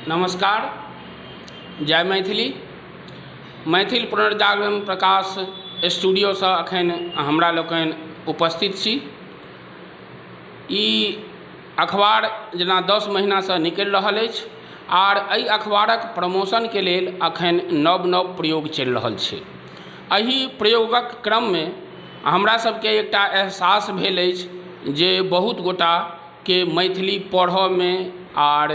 नमस्कार, जय मैथिली। मैथिल पुनर्जागरण प्रकाश स्टूडियोसँ एखन हमरा लोकनि उपस्थित छी। ई अखबार जेना 10 महिनासँ निकलि रहल अछि आर एहि अखबारक प्रमोशनके लेल एखन नव नव प्रयोग चलि रहल छै। एहि प्रयोगक क्रममे हमरा सभके एकटा एहसास भेल अछि जे बहुत गोटाके मैथिली पढ़यमे आर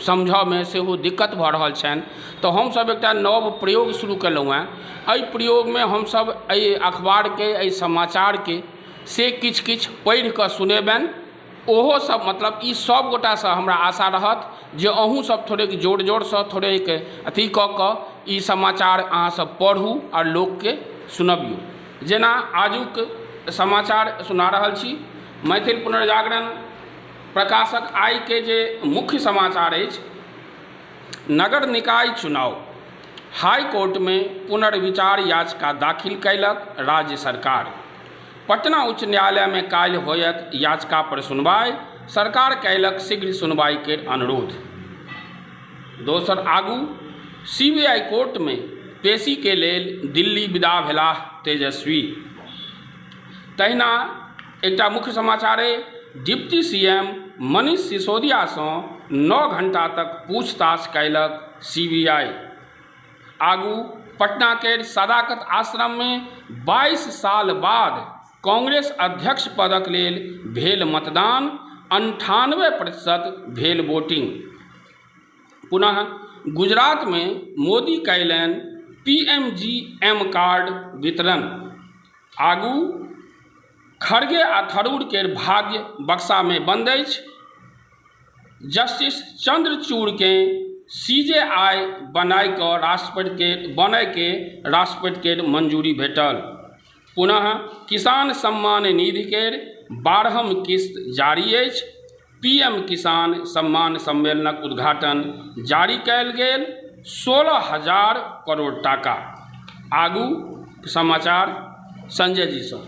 समझयमे सेहो दिक्कत भऽ रहल छनि, तऽ हमसभ एकटा नव प्रयोग शुरू केलहुँ हेँ। एहि प्रयोगमे हमसभ एहि अखबारके, एहि समाचारके से किछु किछु पढ़ि कऽ सुनेबनि। ओहो सब, मतलब ई सब गोटासँ हमरा आशा रहत जे अहूँ सब थोड़ेक जोर जोरसँ, थोड़ेक अथी कऽ कऽ ई समाचार अहाँसब पढ़ू आओर लोकके सुनबियौ। जेना आजुक समाचार सुना रहल छी, मैथिल पुनर्जागरण प्रकाशक आइके जे मुख्य समाचार अछि, नगर निकाय चुनाव, हाईकोर्टमे पुनर्विचार याचिका दाखिल कयलक राज्य सरकार। पटना उच्च न्यायालयमे काल्हि होयत याचिका पर सुनवाई, सरकार कयलक शीघ्र सुनवाई केर अनुरोध। दोसर आगू, सीबीआई कोर्टमे पेशीके लेल दिल्ली विदा भेलाह तेजस्वी। तहिना एकटा मुख्य समाचार अइ, डिप्टी सीएम मनीष सिसोदियासँ 9 घंटा तक पूछताछ कयलक सीबीआई। आगू, पटना केर सदाकत आश्रममे 22 साल बाद कांग्रेस अध्यक्ष पदक लेल भेल मतदान, 98% भेल वोटिंग। पुनः गुजरातमे मोदी कयलनि पीएमजीएम कार्ड वितरण। आगू, खड़गे आ थरूर केर भाग्य बक्सामे बंद अछि। जस्टिस चंद्रचूड़केँ सीजेआई बनाय कऽ राष्ट्रपति बनयके राष्ट्रपति केर मंजूरी भेटल। पुनः किसान सम्मान निधि केर 12म किस्त जारी अछि। पीएम किसान सम्मान सम्मेलनक उद्घाटन, जारी कयल गेल 16,000 करोड़ टाका। आगू समाचार संजय जीसँ।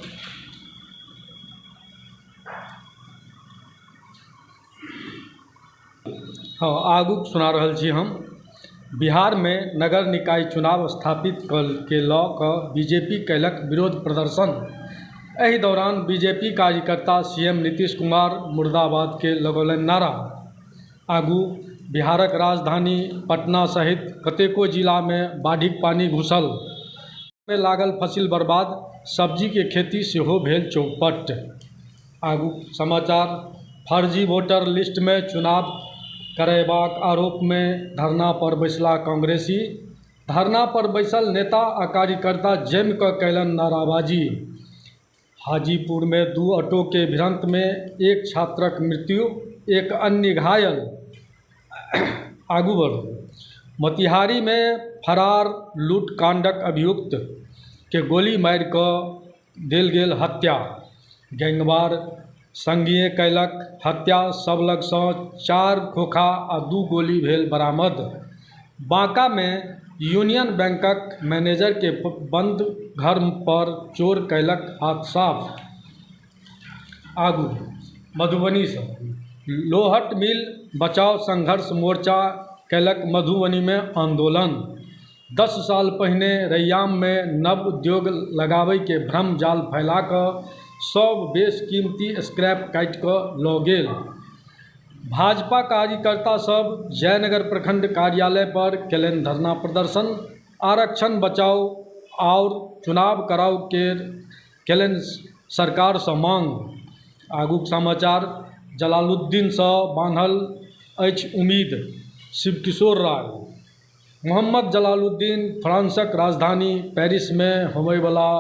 हँ, आगू सुना रहल छी हम। बिहारमे नगर निकाय चुनाव स्थापित के लऽ कऽ बीजेपी कयलक विरोध प्रदर्शन। एहि दौरान बीजेपी कार्यकर्ता सीएम नीतीश कुमार मुर्दाबाद के लगौलनि नारा। आगू, बिहारक राजधानी पटना सहित कतेको जिलामे बाढ़िक पानि घुसल। मे लागल फसिल बर्बाद, सब्जीके खेती सेहो भेल चौपट। आगू समाचार, फर्जी वोटर लिस्टमे चुनाव करयबाक आरोपमे धरना पर बैसलाह कांग्रेसी। धरना पर बैसल नेता आ कार्यकर्ता जमि कऽ कयलनि नाराबाजी। हाजीपुरमे दू ऑटोके भिड़ंतमे एक छात्रक मृत्यु, एक अन्य घायल। आगू बढ़ू। मोतिहारीमे फरार लूटकांडक अभियुक्तके गोली मारि कऽ देल गेल हत्या। गैंगवार संगीए कयलक हत्या, शव लगसँ चारि खोखा आ दू गोली भेल बरामद। बांकामे यूनियन बैंकक मैनेजरके बंद घर पर चोर कयलक हाथ साफ। आगू, मधुबनीसँ लोहट मिल बचाओ संघर्ष मोर्चा कयलक मधुबनीमे आंदोलन। 10 साल पहिने रैयाममे नव उद्योग लगाबयके भ्रम जाल फैला कऽ सभ बेशकीमती स्क्रैप काटि कऽ लऽ गेल। भाजपा कार्यकर्ता सभ जयनगर प्रखंड कार्यालय पर केलनि धरना प्रदर्शन। आरक्षण बचाउ आओर चुनाव कराउ केर केलनि सरकारसँ मांग। आगूक समाचार, जलालुद्दीनसँ बान्हल अछि उम्मीद, शिवकिशोर राय। मोहम्मद जलालुद्दीन फ्रांसक राजधानी पेरिसमे होमयवला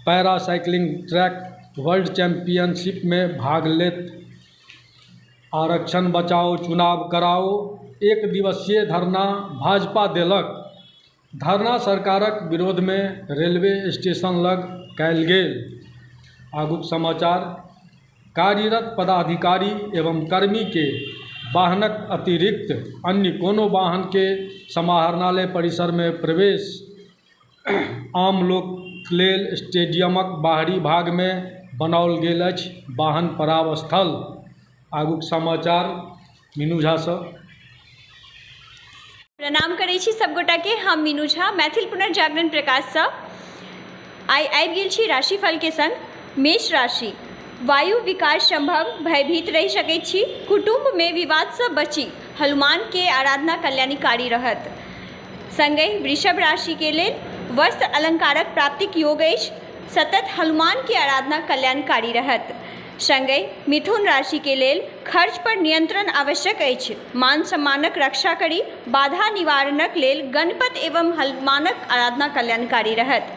पैरा साइकिलिंग ट्रैक वर्ल्ड चैंपियनशिपमे भाग लेत। आरक्षण बचाओ चुनाव कराओ एक दिवसीय धरना भाजपा देलक। धरना सरकारक विरोधमे रेलवे स्टेशन लग कयल गेल। आगूक समाचार, कार्यरत पदाधिकारी एवं कर्मीके वाहनक अतिरिक्त अन्य कोनो वाहनके समाहरणालय परिसरमे प्रवेश आम लोक लेल स्टेडियमक बाहरी भागमे बनाओल गेल अछि वाहन पड़ाव स्थल। आगूक समाचार मीनू झासँ। प्रणाम करै छी सबगोटाके। हम मीनू झा, मैथिल पुनर्जागरण प्रकाशसँ आइ आबि गेल छी राशिफलके सङ्ग। मेष राशि, वायु विकार सम्भव, भयभीत रहि सकैत छी। कुटुम्बमे विवादसँ बची, हनुमानके आराधना कल्याणकारी रहत। सङ्गहि वृषभ राशिके लेल वस्त्र अलङ्कारक प्राप्तिक योग अछि। सतत हनुमानके आराधना कल्याणकारी रहत। सङ्गहि मिथुन राशिके लेल खर्च पर नियंत्रण आवश्यक अछि। मान सम्मानक रक्षा करी। बाधा निवारणक लेल गणपति एवं हनुमानक आराधना कल्याणकारी रहत।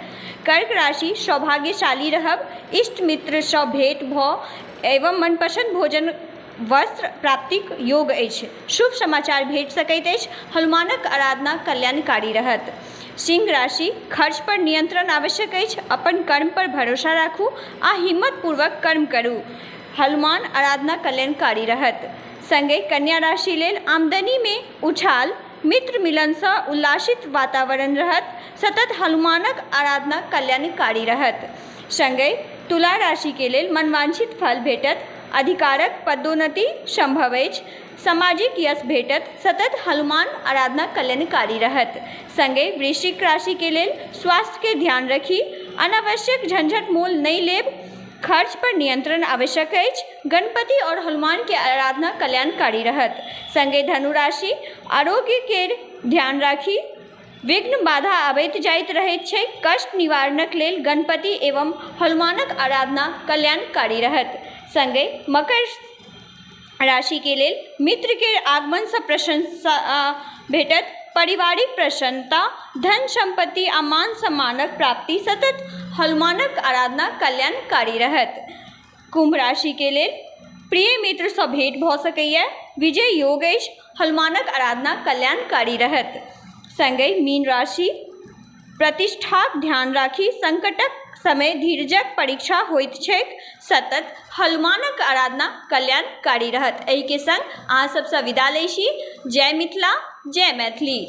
कर्क राशि, सौभाग्यशाली रहब। इष्ट मित्रसँ भेंट भऽ एवं मनपसन्द भोजन वस्त्र प्राप्तिक योग अछि। शुभ समाचार भेट सकैत अछि। हनुमानक आराधना कल्याणकारी रहत। सिंह राशि, खर्च पर नियंत्रण आवश्यक अछि। अपन कर्म पर भरोसा राखू आ हिम्मतपूर्वक कर्म करू। हनुमान आराधना कल्याणकारी रहत। सङ्गहि कन्या राशि लेल आमदनीमे उछाल, मित्र मिलनसँ उल्लासित वातावरण रहत। सतत हनुमानक आराधना कल्याणकारी रहत। सङ्गहि तुला राशिके लेल मनवांछित फल भेटत। अधिकारक पदोन्नति सम्भव अछि। सामाजिक यश भेटत। सतत हनुमान आराधना कल्याणकारी रहत। सङ्गहि वृश्चिक राशिके लेल स्वास्थ्यके ध्यान रखी। अनावश्यक झंझट मोल नहि लेब। खर्च पर नियंत्रण आवश्यक अछि। गणपति आओर हनुमानके आराधना कल्याणकारी रहत। सङ्गहि धनु राशि, आरोग्यके ध्यान राखी। विघ्न बाधा अबैत जाइत रहैत छै। कष्ट निवारणक लेल गणपति एवं हनुमानक आराधना कल्याणकारी रहत। सङ्गहि मकर राशिके लेल मित्रके आगमनसँ प्रशंसा भेटत। पारिवारिक प्रसन्नता, धन सम्पत्ति आ मान सम्मानक प्राप्ति। सतत हनुमानक आराधना कल्याणकारी रहत। कुम्भ राशिके लेल प्रिय मित्रसँ भेँट भऽ सकैए। विजय योग अछि। हनुमानक आराधना कल्याणकारी रहत। सङ्गहि मीन राशि, प्रतिष्ठाक ध्यान राखी। सङ्कटक समय धीरजक परीक्षा होइत छैक। सतत हनुमानक आराधना कल्याणकारी रहत। एहिके सङ्ग अहाँ सबसँ विदा लै छी। जय मिथिला, जय मैथिली।